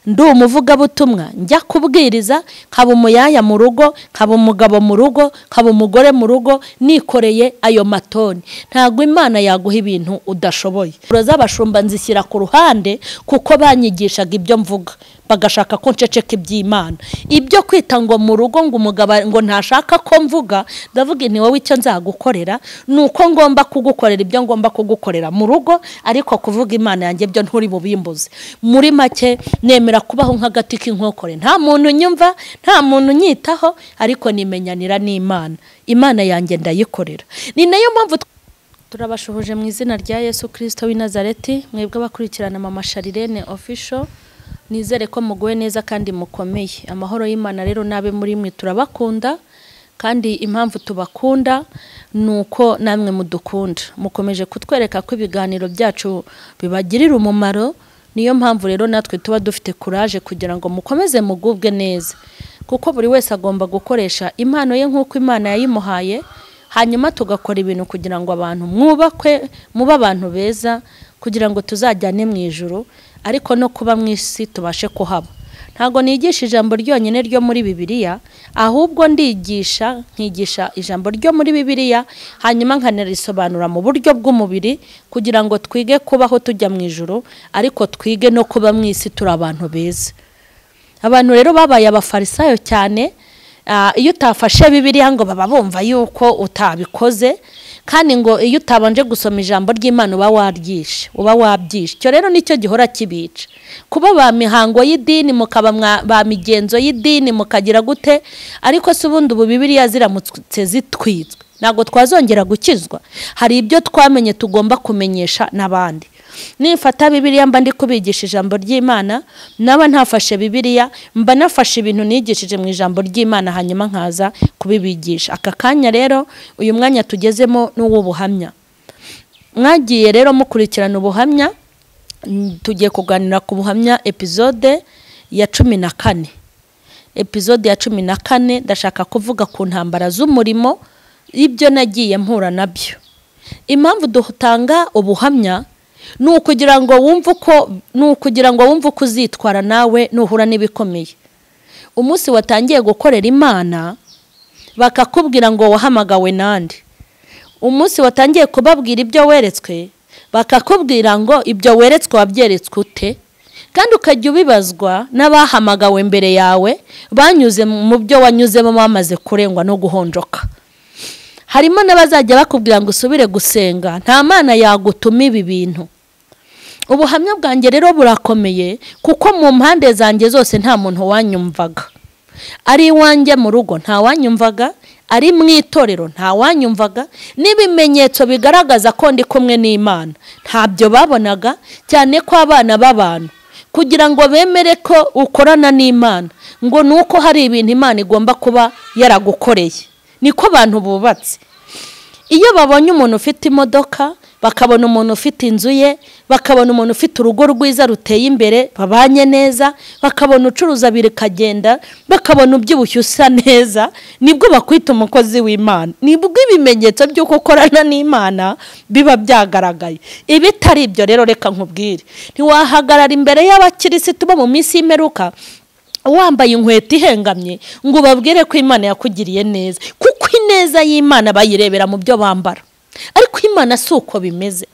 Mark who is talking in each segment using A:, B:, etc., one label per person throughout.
A: Ndi umuvugabutumwa njya kubwiriza, nkaba umuyaya mu rugo, nkaba umugabo mu rugo, nkaba umugore mu rugo, nikoreye ayo matoni. Ntabwo Imana yaguha ibintu udashoboye. Z'abashumba nzishyira ku ruhande kuko banyigishaga ibyo mvuga, bagashaka ko nceceka iby'Imana. Ibyo kwita ngo mu rugo ngo umugabo ngo ntashaka ko mvuga, ndavuga nti wowe icyo nzagukorera ni uko ngomba kugukorera ibyo ngomba kugukorera mu rugo, ariko kuvuga Imana yanjye byo nturi bubimbuze. Muri make nemera kubaho nk'agati k'inkokore, nta muntu nyumva, nta muntu nyitaho, ariko nimenyanira n'Imana. Imana yanjye ndayikorera. Ni nayo mpamvu turabashuhuje mu izina rya Yesu Kristo w'i Nazareti, mwebwe abakurikirana Mama Charlene Official. Nizere ko muguwe neza kandi mukomeye. Amahoro y'Imana rero nabe muri mwe, turabakunda kandi impamvu tubakunda nuko namwe mudukunda. Mukomeje kutwereka ko ibiganiro byacu bibagirira umumaro, niyo mpamvu rero natwe tuba dufite courage kugira ngo mukomeze mugubwe neza. Kuko buri wese agomba gukoresha impano ye nk'uko Imana yayimuhaye, hanyuma tugakora ibintu kugira ngo abantu mwubakwe, mube abantu beza, kugira ngo tuzajyane mu ijuru, ariko no kuba mu isi tubashe kuhaba. Ntago nigisha ijambo ryonyine ryo muri Bibiliya, ahubwo ndigisha nkigisha ijambo ryo muri Bibiliya, hanyuma nkanarisobanura mu buryo bw'umubiri kugira ngo twige kubaho tujya mu ijuru, ariko twige no kuba mu isi turi abantu beza. Abantu rero babaye abafarisayo cyane, iyo utafashe Bibiliya ngo baba bumva yuko utabikoze, kandi ngo iyo utabanje gusoma ijambo ry'Imana uba waryishe, uba wabyishe. Icyo rero nicyo gihora kibica. Kuba ba mihango y'idini, mukaba ba migenzo y'idini, mukagira gute, ariko se ubundi ubu Bibiliya ziramutse zitwitswe, ntabwo twazongera gukizwa. Hari ibyo twamenye tugomba kumenyesha n'abandi. Nifata Bibiliya mba ndi kubigisha ijambo ry'Imana, naba ntafashe Bibiliya mba nafashe ibintu nigishije mu ijambo ry'Imana, hanyuma nkaza kubibigisha. Aka kanya rero uyu mwanya tugezemo n'uw'ubuhamya. Mwagiye rero mukurikirana ubuhamya, tugiye kuganira ku buhamya episode ya 14. Episode ya 14 ndashaka kuvuga ku ntambara z'umurimo, ibyo nagiye mpura nabyo. Impamvu dutanga ubuhamya ni ukugira ngo wumve uko, ni ukugira ngo wumve uko uzitwara nawe nuhura n'ibikomeye. Umunsi watangiye gukorera Imana bakakubwira ngo wahamagawe nande, umunsi watangiye kubabwira ibyo weretswe bakakubwira ngo ibyo weretswe wabyeretswe ute, kandi ukajya ubibazwa n'abahamagawe mbere yawe banyuze mu byo wanyuzemo bamaze kurengwa no guhonjoka. Harimo n'abazajya bakubwira ngo usubire gusenga, nta Mana yagutuma ibi bintu. Ubuhamya bwanjye rero burakomeye kuko mu mpande zanjye zose nta muntu wanyumvaga. Ari iwanjye mu rugo nta wanyumvaga, ari mu itorero nta wanyumvaga, n'ibimenyetso bigaragaza ko ndi kumwe n'Imana ntabyo babonaga, cyane ko abana b'abantu kugira ngo bemere ko ukorana n'Imana ngo nuko hari ibintu Imana igomba kuba yaragukoreye. Niko abantu bubatse. Iyo babonye umuntu ufite imodoka, bakabona umuntu ufite inzu ye, bakabona umuntu ufite urugo rwiza ruteye imbere, babanye neza, bakabona ucuruza birikagenda, bakabona ubyibushye usa neza, nibwo bakwita umukozi w'Imana. Nibwo ibimenyetso by'uko ukorana n'Imana biba byagaragaye. Ibitari ibyo rero reka nkubwire, ntiwahagarara imbere y'abakirisitu bo mu minsi y'imperuka wambaye inkweto ihengamye ngo ubabwire ko Imana yakugiriye neza, kuko ineza y'Imana bayirebera mu byo bambara. Ariko Imana si uko bimeze,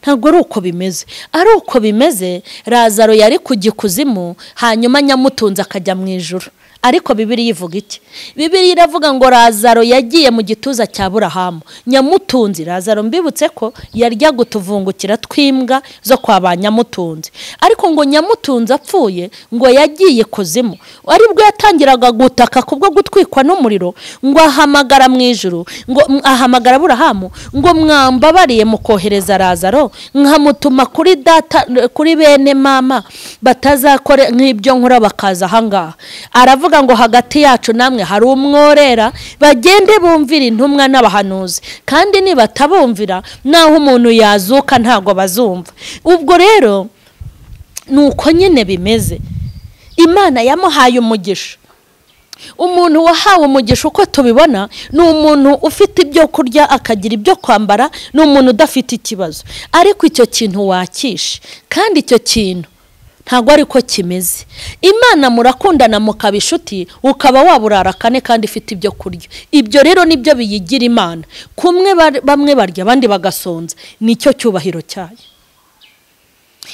A: ntabwo ari uko bimeze. Ari uko bimeze, Lazaro yari kujya ikuzimu hanyuma nyamutunze akajya mu ijuru. Ariko Bibiliya ivuga iki? Bibiliya iravuga ngo Lazaro yagiye mu gituza cya Aburahamu. Nyamutunzi Lazaro mbibutse ko yarya gutuvungukira twimbwa zo kwa ba nyamutunzi. Ariko ngo nyamutunzi apfuye ngo yagiye kuzimu, aribwo yatangiraga gutaka kubwo gutwikwa n'umuriro, ngo ahamagara mu ijuru, ngo ahamagara Aburahamu ngo mwambabariye mukohereza Lazaro nkamutuma kuri data, kuri bene mama batazakore nk'ibyo nkora bakaza ahangaha. Aravuga ngo hagati yacu namwe hari umworera, bagende bumvira intumwa n'abahanuzi, kandi nibatabumvira naho umuntu yazuka ntago bazumva. Ubwo rero nuko nyine bimeze. Imana yamuhaye umugisha. Umuntu wahawe umugisha uko tubibona ni umuntu ufite ibyo kurya akagira ibyo kwambara, ni umuntu udafite ikibazo. Ariko icyo kintu wakishe, kandi icyo kintu Ntabwo ariko kimeze. Imana murakundana mukaba inshuti, ukaba waburara kane kandi ifite ibyo kurya. Ibyo rero nibyo biyigira Imana. Kumwe bamwe barya abandi bagasonza, nicyo cyubahiro cyayo.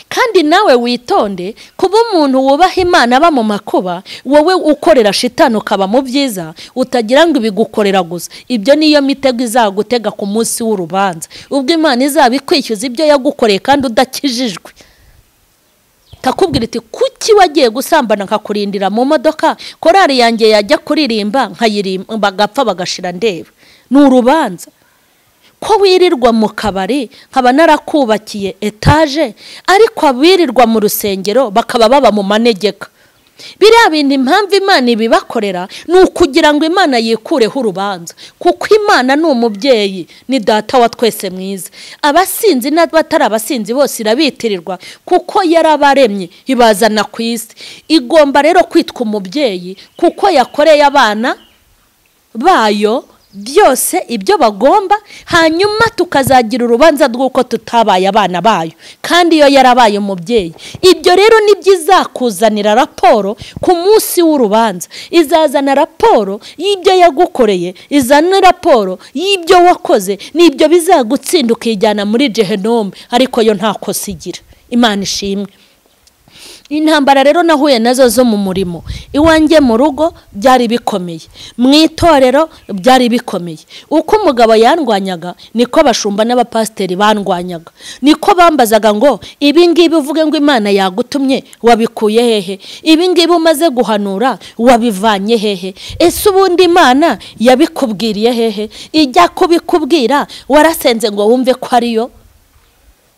A: Kandi nawe witonde, kuba umuntu wubaha Imana aba mu makuba, wowe ukorera shitani ukaba mu byiza, utagira ngo ibigukorera gusa. Ibyo niyo mitego izagutega ku munsi w'urubanza, ubwo Imana izabikwishyuza ibyo yagukoreye kandi udakijijwe. Takubwira iti kuki wagiye gusambana nkakurindira mu modoka, korari yanjye yajya kuririmba nkayirimba bagapfa bagashira ndeba. Ni urubanza. Ko wirirwa mu kabari nkaba narakubakiye etaje, ariko abirirwa mu rusengero bakaba baba mu manegeka. Biriya bintu impamvu Imana ibibakorera ni ukugira ngo Imana yikureho urubanza, kuko Imana ni umubyeyi, ni data wa twese mwiza. Abasinzi n'abatari abasinzi bose irabitirirwa, kuko yarabaremye ibazana ku isi. Igomba rero kwitwa umubyeyi kuko yakoreye abana bayo byose ibyo bagomba, hanyuma tukazagira urubanza rw'uko tutabaye abana bayo, kandi iyo yarabaye umubyeyi. Ibyo rero nibyo izakuzanira raporo ku munsi w'urubanza. Izazana raporo y'ibyo yagukoreye, izana raporo y'ibyo wakoze, n'ibyo bizagutsinda ukijyana muri Gehenome, ariko yo nta kosa igira. Imana ishimwe. Intambara rero nahuye nazo zo mu murimo iwanjye mu rugo byari bikomeye, mu itorero byari bikomeye. Uko umugabo yandwanyaga niko abashumba n'abapasiteri bandwanyaga, niko bambazaga ngo ibi ngibi uvuge ngo Imana yagutumye wabikuye hehe, ibi ngibi umaze guhanura wabivanye hehe, ese ubundi Imana yabikubwiriye hehe, ijya kubikubwira warasenze ngo wumve ko ariyo.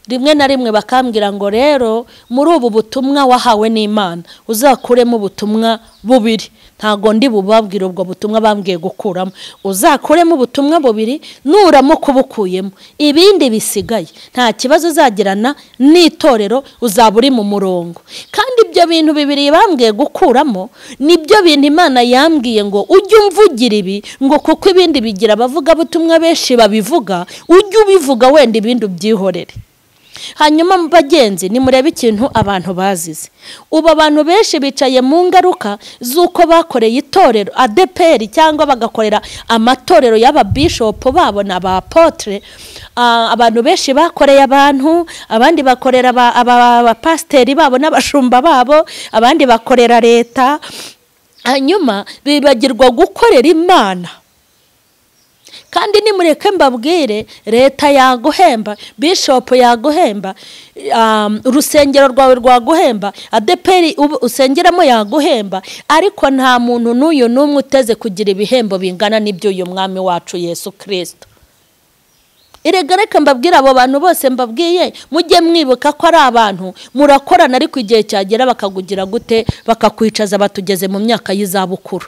A: Rimwe na rimwe bakambwira ngo rero muri ubu butumwa wahawe n'Imana uzakuremo ubutumwa bubiri. Ntago ndi bubabwira ubwo butumwa bambwiye gukuramo, uzakuremo ubutumwa bubiri, nuramuka ubukuyemo ibindi bisigaye nta kibazo uzagirana n'itorero, uzaba uri mu murongo. Kandi ibyo bintu bibiri bambwiye gukuramo nibyo bintu Imana yambwiye ngo ujye umvugira ibi, ngo kuko ibindi bigira abavuga butumwa benshi babivuga, ujye ubivuga wenda ibindi ubyihorere. Hanyuma bagenzi nimurebe ikintu abantu bazize. Ubu abantu benshi bicaye mu ngaruka z'uko bakoreye itorero ADPR cyangwa bagakorera amatorero y'ababishop babo na ba apotre. Abantu benshi bakoreye abantu, abandi bakorera abapasteri babo n'abashumba babo, abandi bakorera leta, hanyuma bibagirwa gukorera Imana. Kandi nimureke mbabwire, leta yaguhemba, bishop yaguhemba, urusengero rwawe rwaguhemba, ADPR usengeramo yaguhemba, ariko nta muntu n'uyu n'umwe uteze kugira ibihembo bingana n'ibyo uyu mwami wacu Yesu Kristo. Erega reka mbabwire abo bantu bose mbabwiye, mujye mwibuka ko ari abantu murakorana, ariko igihe cyagera bakagugira gute, bakakwicaza batugeze mu myaka y'izabukuru.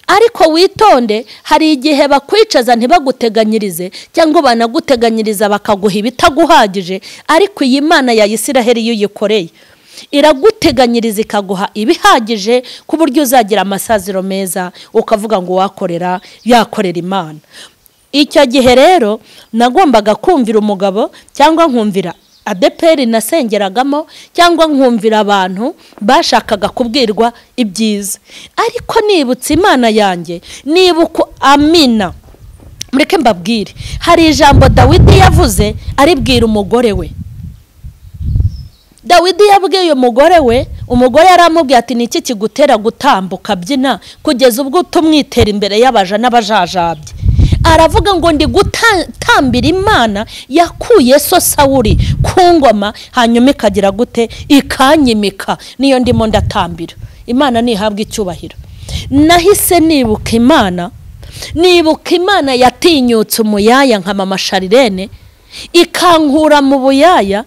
A: Ariko witonde, hari igihe bakwicaza ntibaguteganyirize, cyangwa banaguteganyiriza bakaguha ibitaguhagije, ariko iyi Mana ya Isiraheli iyo uyikoreye iraguteganyiriza ikaguha ibihagije ku buryo uzagira amasaziro meza, ukavuga ngo wakorera yakorera Imana. Icyo gihe rero nagombaga kumvira umugabo, cyangwa nkumvira ADPR nasengeragamo, cyangwa nkumvira abantu bashakaga kubwirwa ibyiza. Ariko nibutse Imana yanjye, nibuka amina. Mureke mbabwire, hari ijambo Dawidi yavuze aribwira umugore we. Dawidi yabwiye umugore we, umugore yaramubwiye ati niki kigutera gutambuka byina kugeza ubwo tumwitera imbere y'abaja n'abajajabye. Aravuga ngo ndi gutambira Imana yakuye so Sawuli ku ngoma, hanyuma ikagira gute, ikanyimika, niyo ndimo ndatambira. Imana nihabwa icyubahiro. Nahise nibuka Imana, nibuka Imana yatinyutse umuyaya nka mama Sharirene, ikankura mu buyaya,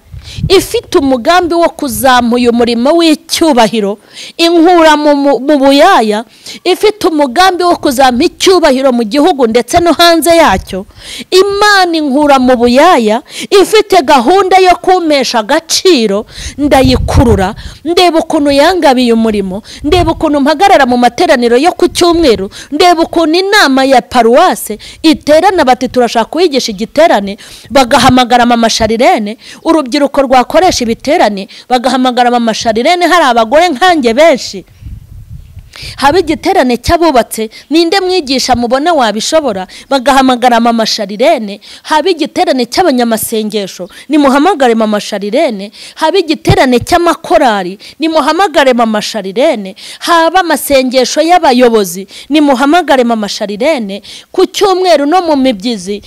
A: ifite umugambi wo kuzamuye umurimo w'icyubahiro, inkura mu buyaya, ifite umugambi wo kuzampa icyubahiro mu gihugu ndetse no hanze yacyo. Imana inkura mu buyaya, ifite gahunda yo kumpesha agaciro, ndayikurura, ndeba ukuntu yangabiye umurimo, ndeba ukuntu mpagarara mu materaniro yo ku cyumweru, ndeba ukuntu inama ya paruwase iterana bati turashaka kuyigisha igiterane, bagahamagara mama Sharirene, urubyiruko Urubyiruko rwakoresha ibiterane bagahamagara Mama Sharirene, hari abagore nkanjye benshi. Haba igiterane cy'abubatse, ninde mwigisha mubona wabishobora, bagahamagara Mama Sharirene. Haba igiterane cy'abanyamasengesho, nimuhamagare Mama Sharirene. Haba igiterane cy'amakorari, nimuhamagare Mama Sharirene. Haba amasengesho y'abayobozi, nimuhamagare Mama Sharirene. Ku cyumweru no mu mibyizi,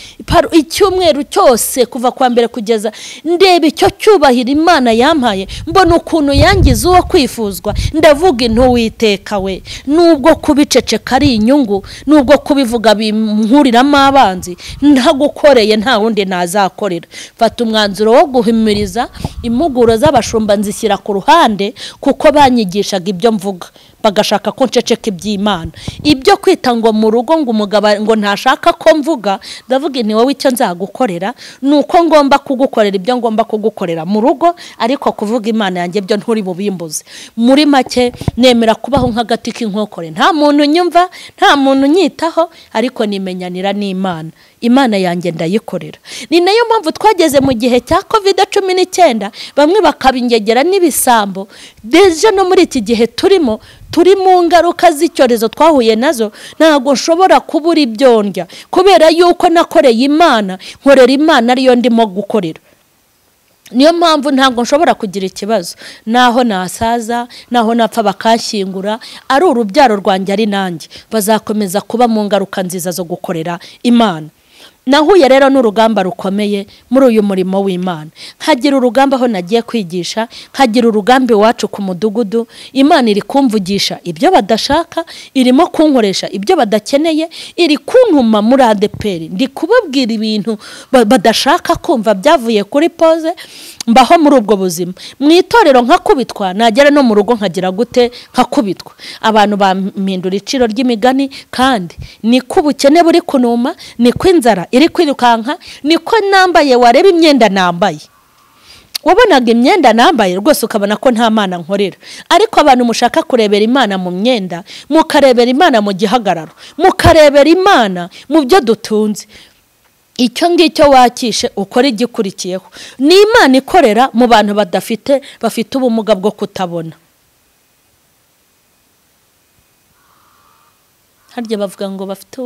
A: icyumweru cyose kuva kwa mbere kugeza, ndeba icyo cyubahira Imana yampaye, mbona ukuntu yangiza uwo kwifuzwa, ndavuga intuwiteka we. Nubwo kubiceceka ari inyungu, nubwo kubivuga binkuriramo abanzi, ntagukoreye nta wundi nazakorera. Fata umwanzuro wo guhimiriza impuguro z'abashumba nzishyira ku ruhande, kuko banyigishaga ibyo mvuga bagashaka ko nceceka iby'Imana. Ibyo kwita ngo mu rugo ngo umugabo ngo ntashaka ko mvuga, ndavuga nti wowe icyo nzagukorera nuko ngomba kugukorera ibyo ngomba kugukorera mu rugo, ariko kuvuga Imana yanjye byo nturi bubimbuze. Muri make nemera kubaho nk'agati k'inkokore, nta muntu nyumva, nta muntu nyitaho, ariko nimenyanira n'Imana. Imana yanjye ndayikorera. Ni nayo mpamvu twageze mu gihe cya COVID-19, bamwe bakabingegera n'ibisambo. Deje no muri iki gihe turimo, turi mu ngaruka z'icyorezo twahuye nazo, ntago nshobora kubura ibyo ndya kubera yuko nakoreye Imana, nkorera Imana ariyo ndimo gukorera. Niyo mpamvu ntabwo nshobora kugira ikibazo, naho nasaza, naho napfa bakanshyingura, ari urubyaro rwanjye ari nanjye, bazakomeza kuba mu ngaruka nziza zo gukorera Imana. Nahuye rero n'urugamba rukomeye muri uyu murimo w'Imana. Nkagira urugamba aho nagiye kwigisha, nkagira urugamba iwacu ku mudugudu. Imana iri kumvugisha ibyo badashaka, irimo kunkoresha ibyo badakeneye, iri kuntuma muri ADPR, ndi kubabwira ibintu badashaka kumva byavuye kuri pose. Mbaho muri ubwo buzima. Mu itorero nkakubitwa, nagera no mu rugo nkagira gute, nkakubitwa. Abantu bampindura iciro ry'imigani, kandi niko ubukene buri kunuma, niko inzara iri kwirukanka, niko nambaye. Wareba imyenda nambaye, wabonaga imyenda nambaye rwose ukabona ko nta Mana nkorera. Ariko abantu mushaka kurebera Imana mu myenda, mukarebera Imana mu gihagararo, mukarebera Imana mu byo dutunze, icyo ngicyo wakishe ukora igikurikiyeho. Ni Imana ikorera mu bantu badafite, bafite ubumuga bwo kutabona. Harya bavuga ngo bafite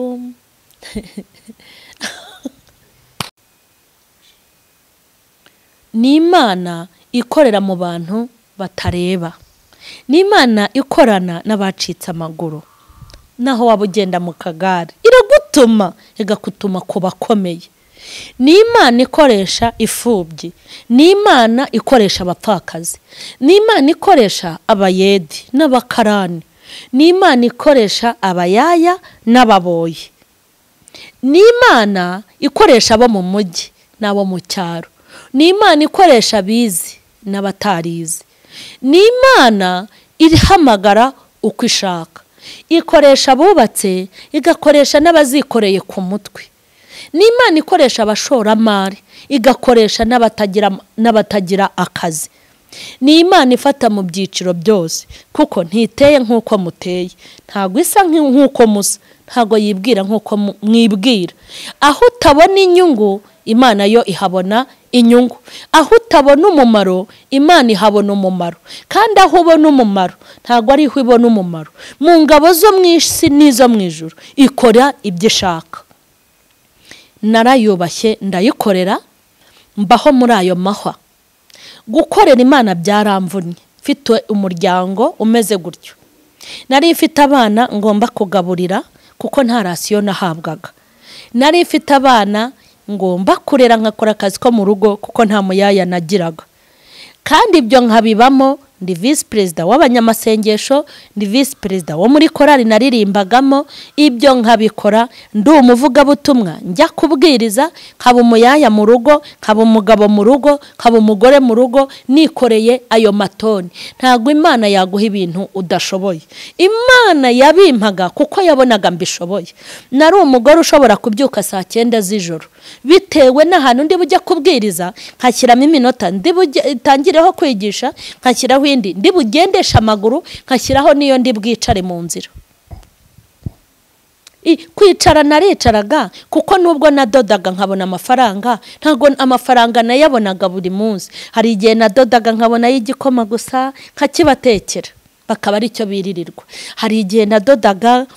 A: Ni Imana ikorera mu bantu batareba. Ni Imana ikorana n'abacitse amaguru. Naho waba ugenda mu kagare, iragutuma, igakutuma ku bakomeye. Ni Imana ikoresha ifubyi, ni Imana ikoresha abapfakazi, ni Imana ikoresha abayedi n'abakarani, ni Imana ikoresha abayaya n'ababoyi, ni Imana ikoresha abo mu mujyi n'abo mu cyaro, ni Imana ikoresha abizi n'abatarizi, ni Imana ihamagara uko ishaka, ikoresha abubatse, igakoresha n'abazikoreye ku mutwe. Ni Imana ikoresha abashoramari, igakoresha n'abatagira akazi. Ni Imana ifata mu byiciro byose, kuko ntiteye nk'uko muteye, ntago isa nk'uko musa, ntago yibwira nk'uko mwibwira. Aho utabona inyungu, Imana yo ihabona inyungu. Aho utabona umumaro, Imana ihabona umumaro. Kandi aho ubona umumaro, ntago ariho ibona umumaro. Mu ngabo zo mu isi n'izo mu ijuru, ikora ibyo ishaka. Narayubashye ndayikorera, mbaho muri ayo mahwa. Gukorera Imana byaramvunnye. Mfite umuryango umeze gutyo, nari mfite abana ngomba kugaburira kuko nta rasiyo nahabwaga, nari mfite abana ngomba kurera nkakora akazi ko mu rugo kuko nta muyaya nagiraga. Kandi ibyo nkabibamo, ndi vice perezida w'abanyamasengesho, ndi vice perezida wo muri korali naririmbagamo, ibyo nkabikora ndi umuvugabutumwa, njya kubwiriza, nkaba umuyaya mu rugo, nkaba umugabo mu rugo, nkaba umugore mu rugo, nikoreye ayo matoni. Ntago Imana yaguha ibintu udashoboye. Imana yabimpaga kuko yabonaga mbishoboye. Nari umugore ushobora kubyuka saa 9 z'ijoro, bitewe n'ahantu ndi bujya kubwiriza, nkashyiramo iminota ndi butangireho kwigisha, nkashyiraho indi ndi bugendesha amaguru, nkashyiraho niyo ndi bwicare mu nzira. Kwicara naricaraga kuko nubwo nadodaga nkabona amafaranga, ntago amafaranga nayabonaga buri munsi. Hari igihe nadodaga nkabona y'igikoma gusa nkakibatekera bakaba aricyo biririrwa. Hari igihe nadodaga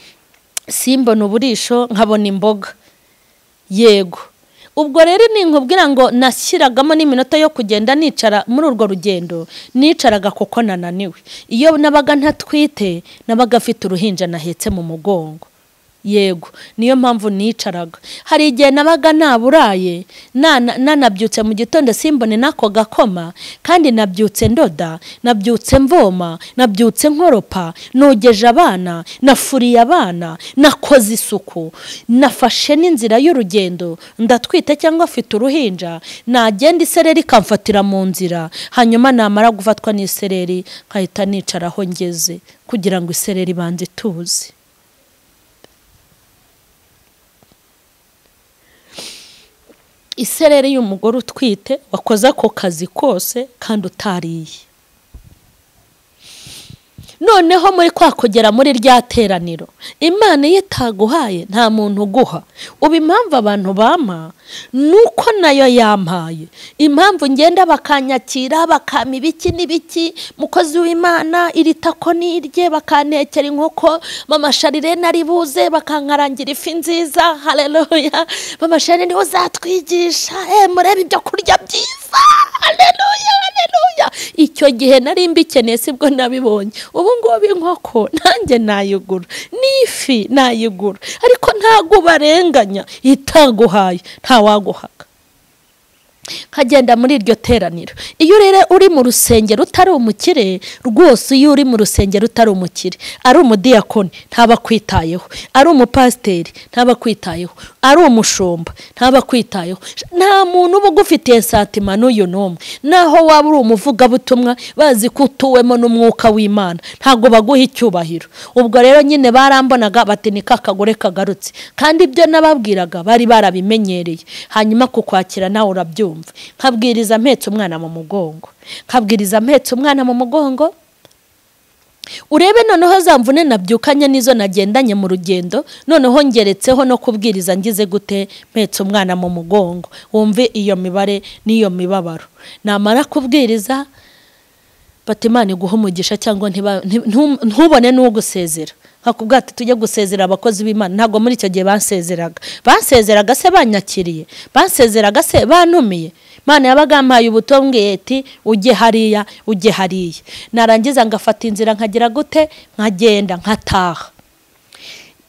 A: simbona uburisho nkabona imboga. Yego, ubwo rero ninkubwira ngo nashyiragamo n'iminota yo kugenda nicara muri urwo rugendo, nicaraga kuko nananiwe. Iyo nabaga ntatwite nabaga afite uruhinja nahetse mu mugongo. Yego, niyo mpamvu nicaraga. Hari igihe nabaga naburaye, nanabyutse mu gitondo simbone nako gakoma, kandi nabyutse ndoda, nabyutse mvoma, nabyutse nkoropa, nogeje abana, nafuriye abana, nakoze isuku, nafashe n'inzira y'urugendo, ndatwite cyangwa afite uruhinja, nagenda isereri ikamfatira mu nzira, hanyuma namara gufatwa n'isereri nkahita nicaraho ngeze kugira ngo isereri ibanze ituze. Isereri y'umugore utwite wakoze ako kazi kose kandi utariye. Noneho muri kwa kugera muri rya teraniro, Imana iyo itaguhaye nta muntu uguha. Ubu impamvu abantu bampa nuko nayo yampaye. Impamvu ngenda bakanyakira bakampa ibiki n'ibiki, mukozi w'Imana iri tako nirye, bakantekera inkoko, mama Sharirene ari buze, bakankarangira ifi nziza. Haleluya, mama Sharirene uzatwigisha, murebe ibyo kurya byiza. Haleluya, haleluya. Icyo gihe nari mbikeneye sibwo nabibonye. Ubu ngubu inkoko nanjye nayigura, n'ifi nayigura, ariko ntago barenganya, itaguhaye ntawaguhaga. Nkagenda muri iryo teraniro. Iyo rero uri mu rusengero utari umukire rwose, iyo uri mu rusengero utari umukire, ari umudiyakoni ntaba kwitayeho, ari umupasiteri ntaba kwitayeho, ari umushumba ntaba kwitayeho, nta muntu uba ugufitiye santima n'uyu n'umwe. Naho waba uri umuvugabutumwa bazi ko utuwemo n'umwuka w'Imana, ntago baguha icyubahiro. Ubwo rero nyine barambonaga bati ni kakagore kagarutse, kandi ibyo nababwiraga bari barabimenyereye. Hanyuma kukwakira nawe urabyumva. Nkabwiriza mpetse umwana mu mugongo, nkabwiriza mpetse umwana mu mugongo. Urebe noneho za mvune nabyukanye nizo nagendanye mu rugendo, noneho ngeretseho no kubwiriza ngize gute mpetse umwana mu mugongo. Wumve iyo mibare n'iyo mibabaro. Namara kubwiriza bati Imana iguhe umugisha, cyangwa ntubone n'ugusezera. Nkakubwira ati tujye gusezera abakozi b'Imana. Ntabwo muri icyo gihe bansezeraga. Bansezeraga se banyakiriye, bansezeraga se bantumiye. Imana yabaga yampaye ubutumwa iti ujye hariya, ujye hariya. Narangiza ngafata inzira nkagira gute, nkagenda nkataha.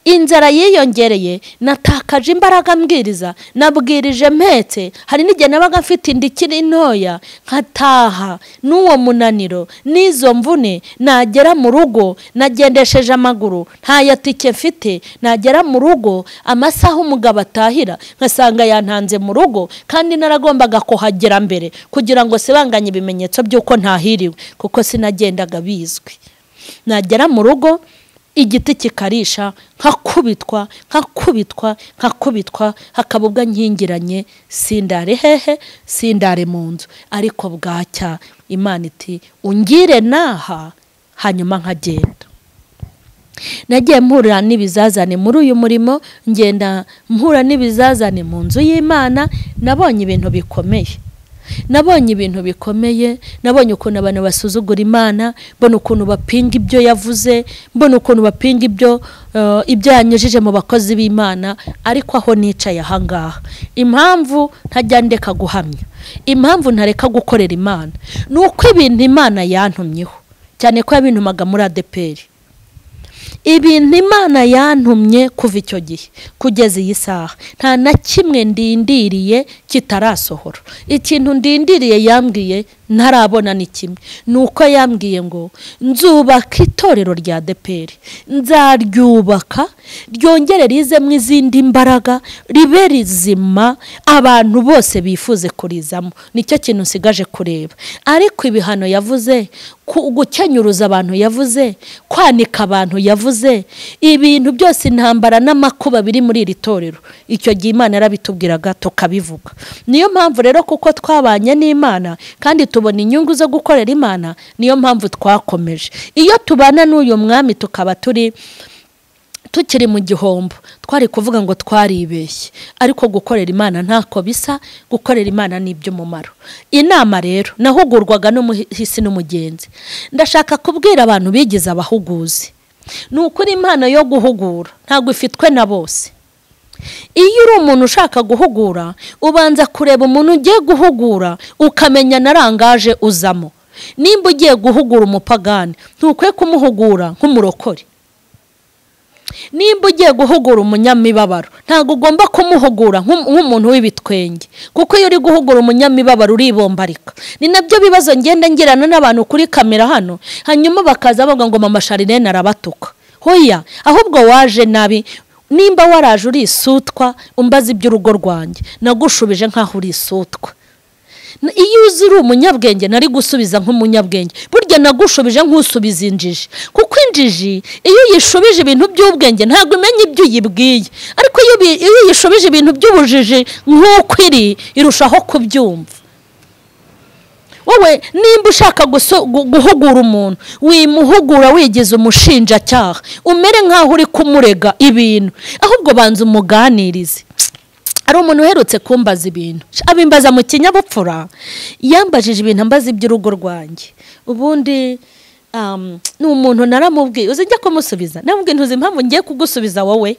A: Inzara yiyongereye, natakaje imbaraga mbwiriza, nabwirije mpetse. Hari n'igihe nabaga mfite inda ikiri ntoya, nkataha n'uwo munaniro n'izo mvune. Nagera mu rugo nagendesheje amaguru, nta yatike mfite. Nagera mu rugo amasaha umugabo atahira nkasanga yantanze mu rugo, kandi naragombaga kuhagera mbere kugira ngo sibanganye ibimenyetso by'uko ntahiriwe, kuko sinagendaga bizwi. Nagera mu rugo igiti kikarisha, nkakubitwa, nkakubitwa, nkakubitwa, hakaba ubwo nkingiranye, sindare hehe, sindare mu nzu. Ariko bwacya Imana iti ungire naha, hanyuma nkagenda. Nagiye mpura n'ibizazane muri uyu murimo, ngenda mpura n'ibizazane mu nzu y'Imana. Nabonye ibintu bikomeye, nabonye ibintu bikomeye. Nabonye ukuntu abantu basuzugura Imana, mbona ukuntu bapinga ibyo yavuze, mbona ukuntu bapinga ibyo yanyujije mu bakozi b'Imana. Ariko aho nicaye ahangaha, impamvu ntajya ndeka guhamya, impamvu ntareka gukorera Imana, ni uko ibintu Imana yantumyeho, cyane ko yabintumaga muri ADEPR. Ibintu Imana yantumye kuva icyo gihe kugeza iyi saha, nta na kimwe ndindiriye kitarasohora. Ikintu ndindiriye yambwiye ntarabona ni kimwe, nuko yambwiye ngo nzubaka itorero rya ADEPR, nzaryubaka ryongere rizemo izindi mbaraga, ribe rizima, abantu bose bifuze kurizamo. Nicyo kintu nsigaje kureba. Ariko ibihano yavuze, gukenyuruza abantu yavuze, kwanika abantu yavuze, ibintu byose, intambara n'amakuba biri muri iri torero, icyo gihe Imana yarabitubwiraga tukabivuga. Niyo mpamvu rero kuko twabanye n'Imana kandi tubona inyungu zo gukorera Imana, niyo mpamvu twakomeje. Iyo tubana n'uyu mwami tukaba turi Tukiri mu gihombo twari kuvuga ngo twaribeshye, ariko gukorera Imana ntako bisa, gukorera Imana ni iby'umumaro. Inama rero nahugurwaga n'umuhisi n'umugenzi. Ndashaka kubwira abantu bigize abahuguzi, ni ukuri impano yo guhugura ntabwo ifitwe na bose. Iyo uri umuntu ushaka guhugura, ubanza kureba umuntu ugiye guhugura, ukamenya narangaje uzamo. Nimba ugiye guhugura umupagani, ntukwiye kumuhugura nk'umurokore. Nimba ugiye guhugura umunyamibabaro, ntabwo ugomba kumuhugura nk'umuntu w'ibitwenge, kuko iyo uri guhugura umunyamibabaro uribombarika. Ni nabyo bibazo ngenda ngirana n'abantu kuri kamera hano, hanyuma bakaza bavuga ngo mama Charlene arabatuka. Hoya, ahubwo waje nabi. Nimba waraje uri isutwa umbaza iby'urugo rwanjye, nagushubije nkaho uri isutwa. Iyo uzi uri umunyabwenge nari gusubiza nk'umunyabwenge, burya nagushubije nk'usubiza injiji, kuko injiji iyo uyishubije ibintu by'ubwenge ntabwo imenya ibyo uyibwiye, ariko iyo uyishubije ibintu by'ubujiji nk'uko iri, irushaho kubyumva. Wowe nimba ushaka guhugura umuntu, wimuhugura wigize umushinjacyaha, umere nkaho uri kumurega ibintu, ahubwo banza umuganirize. Ari umuntu uherutse kumbaza ibintu, abimbaza mu kinyabupfura, yambajije ibintu ambaza iby'urugo rwanjye. Ubundi ni umuntu naramubwiye, uzi njya kumusubiza, namubwiye ntuzi impamvu ngiye kugusubiza wowe,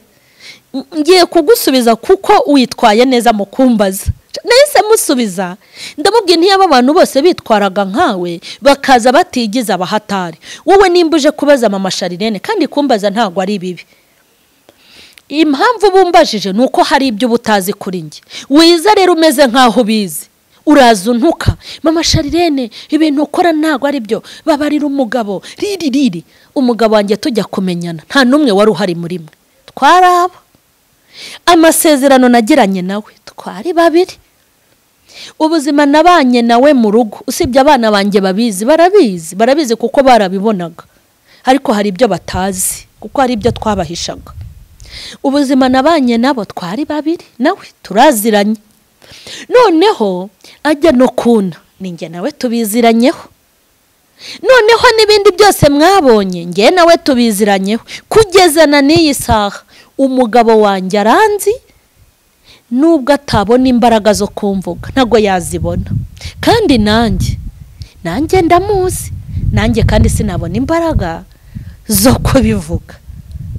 A: ngiye kugusubiza kuko witwaye neza mu kumbaza. Nahise musubiza ndamubwiye ntiyaba abantu bose bitwaraga nkawe bakaza batigiza abahatari. Wowe nimba uje kubaza mama Charlene, kandi kumbaza ntabwo ari bibi, impamvu bumbajije nuko hari ibyo ubutazi kuri njye. Wiza rero umeze nkaho ubizi, uraza untuka mama Charlene ibintu ukora ntabwo ari byo, babarira umugabo riri riri. Umugabo wanjye tujya kumenyana nta n'umwe wari uhari muri mwe, twaraba amasezerano nagiranye nawe twari babiri. Ubuzima nabanye nawe mu rugo, usibye abana banjye babizi, barabizi, barabizi kuko barabibonaga, ariko hari ibyo batazi kuko hari ibyo twabahishaga. Ubuzima nabanye nabo twari babiri, nawe turaziranye. Noneho ajya no kuna ninjye nawe tubiziranyeho. Noneho n'ibindi byose mwabonye nge nawe tubiziranyeho kugeza na n'iyi saha. Umugabo wanjye aranzi, nubwo atabona imbaraga zo kumvuga ntago yazibona, kandi nanjye ndamuzi, nanjye kandi sinabona imbaraga zo kubivuga.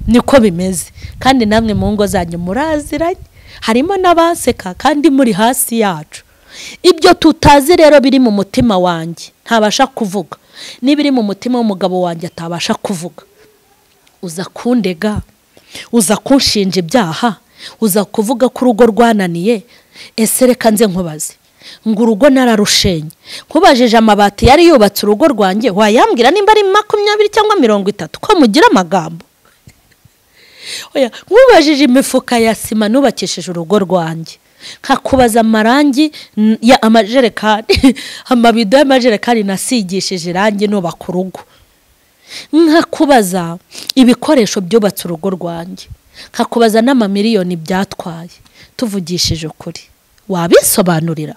A: Niko bimeze. Kandi namwe mu ngo zanyu muraziranye, harimo n'abaseka kandi muri hasi yacu. Ibyo tutazi rero biri mu mutima wanjye ntabasha kuvuga, n'ibiri mu mutima w'umugabo wanjye atabasha kuvuga. Uza kundega, uza kunshinja ibyaha, uza kuvuga ko urugo rwananiye. Ese reka nze nkubaze, ngo urugo nararushenye, nkubajije amabati yari yubatse urugo rwanjye, wayambwira nimba ari 20 cyangwa 30 ko mugira amagambo? Oya, nkubajije imifuka ya sima nubakishije urugo rwanjye, nkakubaza amarangi ya amajerekani, amabido y'amajerekani nasigishije irangi nubaka urugo, nkakubaza ibikoresho byubatse urugo rwanjye, nkakubaza n'amamiliyoni byatwaye, tuvugishije ukuri wabisobanurira?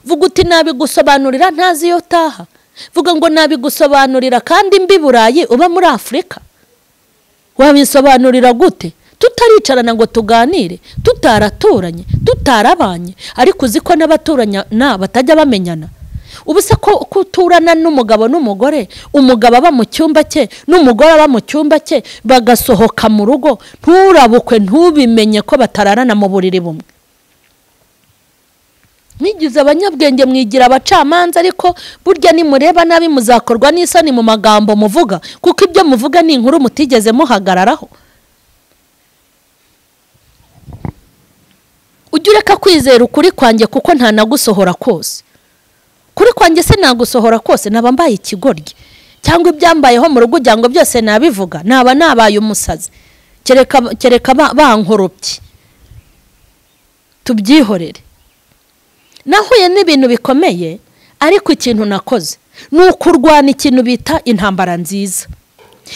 A: Vuga uti nabigusobanurira ntazi iyo taha. Vuga ngo nabigusobanurira kandi mbi Burayi uba muri Afurika. Wabisobanurira gute? Tutaricarana ngo tuganire, tutaraturanye, tutarabanye, ariko uzi ko n'abaturanya na batajya bamenyana. Ubu se ko kuturana n'umugabo n'umugore, umugabo aba mu cyumba cye n'umugore aba mu cyumba cye, bagasohoka mu rugo, nturabukwe ntubimenye ko batararana mu buriri bumwe. Mwigize abanyabwenge, mwigira abacamanza, ariko burya nimureba nabi muzakorwa n'isoni mu magambo muvuga, kuko ibyo muvuga ni inkuru mutigeze muhagararaho. Ujye ureka kwizera ukuri kwanjye kuko nta nagusohora kose. Kuri kwanjye se nagusohora kose, naba mbaye ikigoryi, cyangwa ibyambayeho mu rugo ngo byose nabivuga, naba nabaye umusazi, kereka bankoropye. Tubyihorere. Nahuye n'ibintu bikomeye, ariko ikintu nakoze ni ukurwana ikintu bita intambara nziza.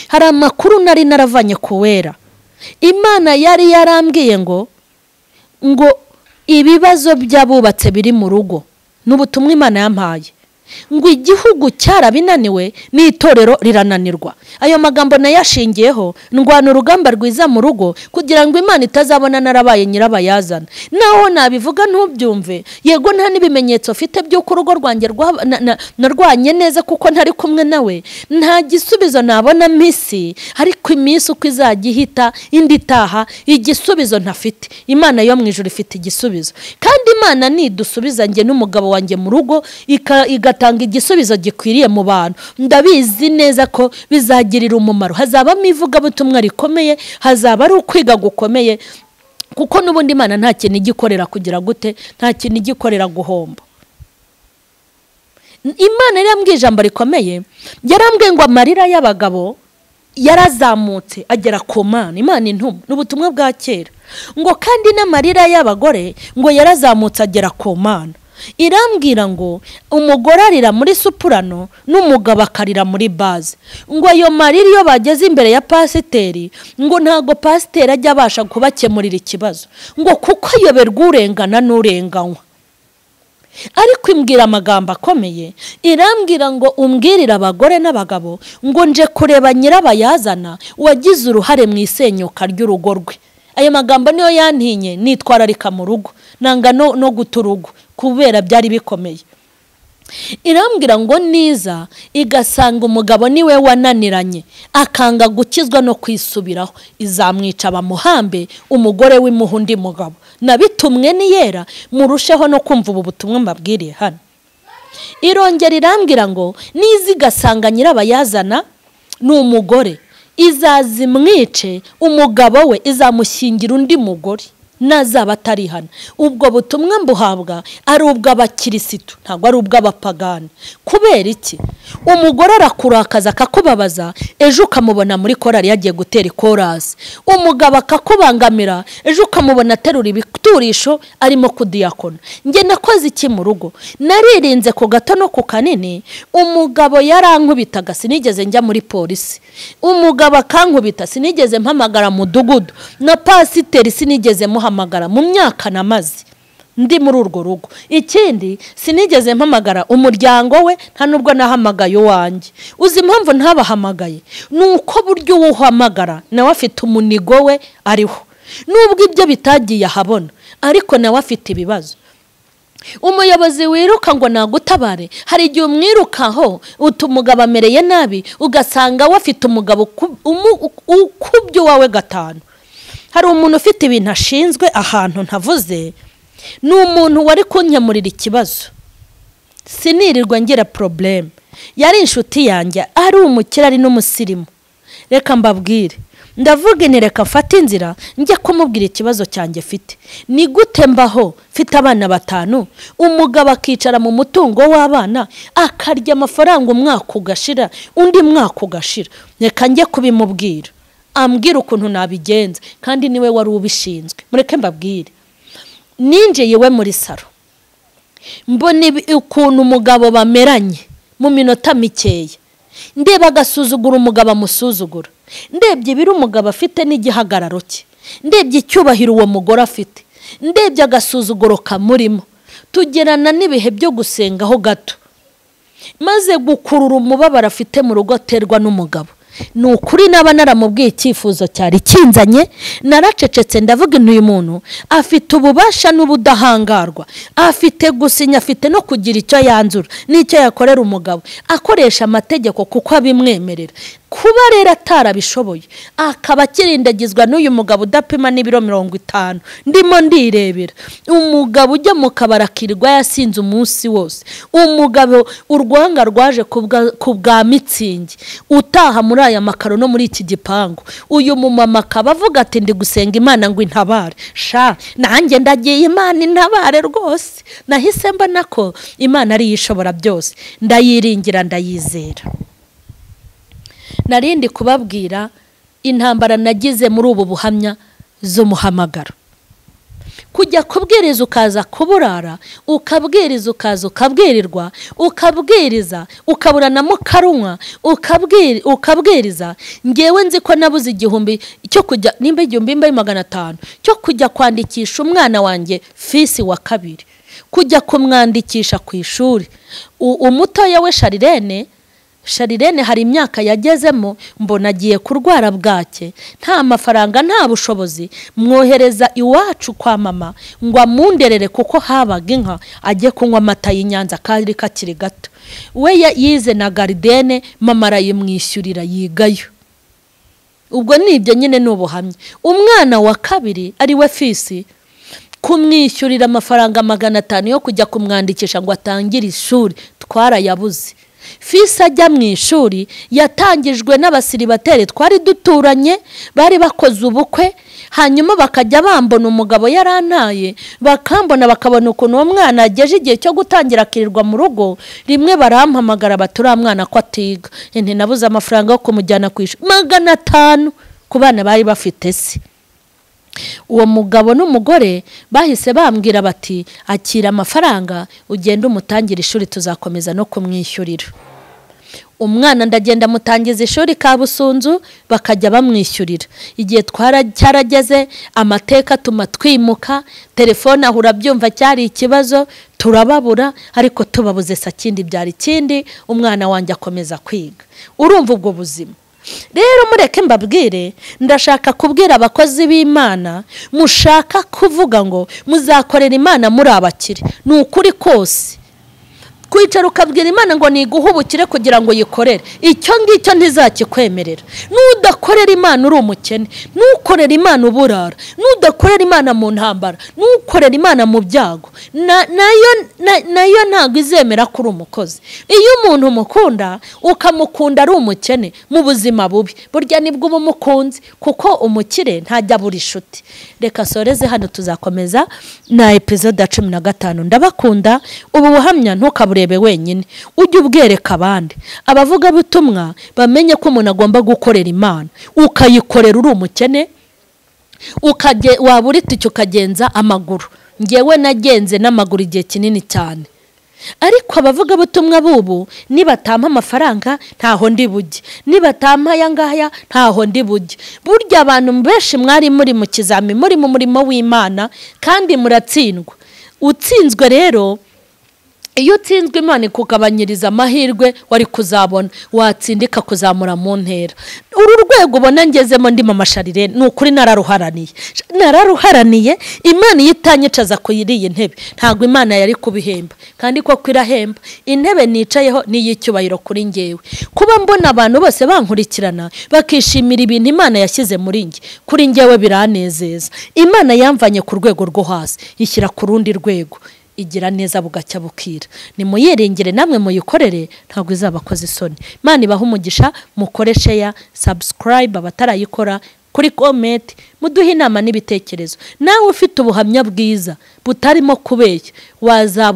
A: Hari amakuru nari naravanye ku wera, Imana yari yarambwiye ngo ibibazo by'abubatse biri mu rugo, n'ubutumwa Imana yampaye. Ngo igihugu cyarabinaniwe n'itorero rirananirwa. Ayo magambo nayashingiyeho ndwana urugamba rwiza mu rugo kugira ngo Imana itazabona narabaye nyirabayazana. Naho nabivuga ntubyumve, yego nta n'ibimenyetso mfite by'uko urugo rwanjye narwanye neza kuko ntari kumwe nawe, nta gisubizo nabona misi, ariko iminsi uko izajya ihita indi itaha igisubizo ntafite. Imana yo mu ijuru ifite igisubizo, kandi Imana nidusubiza njye n'umugabo wanjye mu rugo igatanga igisubizo gikwiriye mu bantu, ndabizi neza ko bizagirira umumaro. Hazabamo ivugabutumwa rikomeye, hazaba ari ukwiga gukomeye, kuko n'ubundi Imana nta kintu igikorera kugira gute, nta kintu igikorera guhomba. Imana yarambwiye ijambo rikomeye, yarambwiye ngo amarira y'abagabo yarazamutse agera ku Mana. Imana intuma n'ubutumwa bwa kera, ngo kandi n'amarira y'abagore ngo yarazamutse agera ku Mana. Irambwira ngo umugore arira muri supurano n'umugabo akarira muri baze. Ngo ayo marira iyo bageze imbere ya pasiteri, ngo ntago pasiteri ajya abasha kubakemurira ikibazo, ngo kuko ayoberwa urengana n'urenganywa. Ariko imbwira amagambo akomeye, irambwira ngo umbwirire abagore n'abagabo ngo nje kureba nyirabayazana wagize uruhare mu isenyuka ry'urugo rwe. Ayo magambo niyo yantinye nitwararika mu rugo, nanga no guta urugo kubera byari bikomeye. Irambwira ngo niza igasanga umugabo niwe wananiranye akanga gukizwa no kwisubiraho, izamwica bamuhambe umugore w'imuha undi mugabo. Nabitumwe niyera murusheho no kumva ubu butumwa mbabwiriye hano. Irongera irambwira ngo niza igasanga nyirabayazana ni umugore, izazimwice umugabo we izamushyingira undi mugore nazaba atari hano. Ubwo butumwa mbuhabwa ari ubw'abakirisitu, ntabwo ari ubw'abapagani. Kubera iki? Umugore arakurakaza akakubabaza, ejo ukamubona muri korari yagiye gutera ikorasi. Umugabo akakubangamira, ejo ukamubona aterura ibiturisho arimo kudiyakona. Njye nakoze iki mu rugo? Naririnze ku gato no ku kanini. Umugabo yarankubitaga sinigeze njya muri polisi, umugabo akankubita sinigeze mpamagara mudugudu, na pasiteri sinigeze muhamagara mu myaka namaze ndi muri urwo rugo. Ikindi sinigeze mpamagara umuryango we, nta nubwo nahamagaye uwanjye. Uzi impamvu ntabahamagaye? Nuko buryo uhamagara nawe afite umunigo we ariho, nubwo ibyo bitagiye ahabona, ariko nawe afite ibibazo. Umuyobozi wiruka ngo nagutabare, hari igihe umwirukaho utumugabo amereye nabi, ugasanga we afite umugabo ukubye uwawe gatanu. Hari umuntu ufite ibintu ashinzwe ahantu ntavuze, ni umuntu wari kunkemurira ikibazo, sinirirwa ngira problème. Yari inshuti yanjye, ari umukire ari n'umusirimu. Reka mbabwire, ndavuga nti reka mfate inzira njye kumubwira ikibazo cyanjye mfite. Ni gute mbaho mfite abana batanu, umugabo akicara mu mutungo w'abana akarya amafaranga umwaka ugashira undi mwaka ugashira. Reka njye kubimubwira, ambwira ukuntu nabigenza, kandi niwe wari ubishinzwe. Mureke mbabwire, ninjiye iwe muri saro mbona ukuntu umugabo bameranye mu minota mikeya, ndeba agasuzugura umugabo amusuzugura, ndebye ibiri umugabo afite n'igihagararo cye, ndebye icyubahiro uwo mugore afite, ndebye agasuzuguro kamurimo. Tugerana n'ibihe byo gusengaho gato, maze gukurura umubabaro afite mu rugo aterwa n'umugabo. Ni ukuri naba naramubwiye icyifuzo cyari kinzanye, naracecetse ndavuga nti uyu muntu afite ububasha n'ubudahangarwa, afite gusinya, afite no kugira icyo yanzura n'icyo yakorera umugabo, akoresha amategeko kuko abimwemerera. Kuba rero atarabishoboye akaba akirindagizwa n'uyu mugabo udapima n'ibiro 50, ndimo ndirebera umugabo ujya mu kabari akirirwa yasinze umunsi wose, umugabo urwanga rwaje ku bwa mitsingi utaha muri aya makaro no muri iki gipangu. Uyu mumama akaba avuga ati ndi gusenga Imana ngo intabare. Sha nanjye ndagiye Imana intabare rwose. Nahise mbona ko Imana ari ishobora byose, ndayiringira ndayizera. Narindi kubabwira intambara nagize muri ubu buhamya z'umuhamagaro. Kujya kubwiriza ukaza kuburara, ukabwiriza ukaza ukabwirirwa, ukabwiriza ukabura na mukarunwa, ukabwiriza. Ngewe nzi ko nabuze 1000 cyo kujya, nimba 1500 cyo kujya kwandikisha umwana wanjye fisi wa kabiri, Kujya kumwandikisha ku ishuri, umutoya we Sharirene hari imyaka yagezemo mbona agiye kurwara bwake, nta mafaranga nta bushobozi, mwohereza iwacu kwa mama ngo amunderere kuko habaga inka, ajye kunywa amata y'Inyanza kari kakiri gato. We yize na garidene, mama arayimwishyurira yigayo. Ubwo nibyo nyine ni ubuhamya. Umwana wa kabiri ari we Fisi, kumwishyurira amafaranga 500 yo kujya kumwandikisha ngo atangire ishuri twarayabuze. Fisi ajya mu ishuri yatangijwe n'abasiribateri twari duturanye, bari bakoze ubukwe, hanyuma bakajya bambona umugabo yarantaye, bakambona bakabona ukuntu uwo mwana ageje igihe cyo gutangira akirirwa mu rugo. Rimwe barampamagara bati uriya mwana ko atiga, nti nabuze amafaranga yo kumujyana ku ishuri, 500 ku bana bari bafite se. Uwo mugabo n'umugore bahise bambwira bati akira amafaranga ugende umutangira ishuri, tuzakomeza no kumwishyurira. Umwana ndagenda mutangiza ishuri Kabusunzu, bakajya bamwishyurira. Igihe cyarageze amateka tuma twimuka, telefone ahura byumva cyari ikibazo, turababura, ariko tubabuze sakindi byari kindi, umwana wanjye akomeza kwiga. Urumva ubwo buzima. Rero mureke mbabwire, ndashaka kubwira abakozi b'Imana mushaka kuvuga ngo muzakorera Imana muri abakire. Ni ukuri kose. Kwicara ukabwira Imana ngo niguhe ubukire kugira ngo yikorere, icyo ngicyo ntizakikwemerera. Nudakorera Imana uri umukene, nukorera Imana uburara, nudakorera Imana mu ntambara, nukorera Imana mu byago, nayo ntabwo izemera ko uri umukozi. Iyo umuntu umukunda ukamukunda ari umukene mu buzima bubi, burya nibwo uba umukunzi, kuko umukire ntajya abura inshuti. Reka soreze hano, tuzakomeza na episode ya 15. Ndabakunda. Ubu buhamya ntukabure wenyine, ujye ubwereka abandi. Abavuga butumwa bamenye ko umuntu agomba gukorera Imana, ukayikorera uri umukene, waba uri tike ukagenza amaguru. Ngewe nagenze n'amaguru igihe kinini cyane, ariko abavuga butumwa bubu nibatampa amafaranga ntaho ndi bujye, nibatampa aya ngaya ntaho ndi bujye. Burya abantu benshi mwari muri mu kizami, muri mu murimo w'Imana kandi muratsindwa. Utsinzwe rero, iyo utsinzwe Imana ikugabanyiriza amahirwe wari kuzabona, watsindika kuzamura mu ntera. Uru rwego ubona ngezemo ndi mama Sharirene, ni ukuri nararuharaniye. Nararuharaniye. Imana iyo itanyicaza kuri iyi ntebe ntabwo Imana yari kubihemba, kandi koko irahemba. Intebe nicayeho ni iy'icyubahiro kuri ngewe. Kuba mbona abantu bose bankurikirana bakishimira ibintu Imana yashyize muri nge, kuri ngewe biranezeza. Imana yamvanye ku rwego rwo hasi ishyira ku rundi rwego, igira neza bugacya bukira. Nimuyiringire namwe muyikorere, ntabwo izabakoze isoni. Imana ibahe umugisha, mukore share, subscribe abatarayikora, kuri comment muduhe inama n'ibitekerezo. Nawe ufite ubuhamya bwiza butarimo kubeshya, wazaba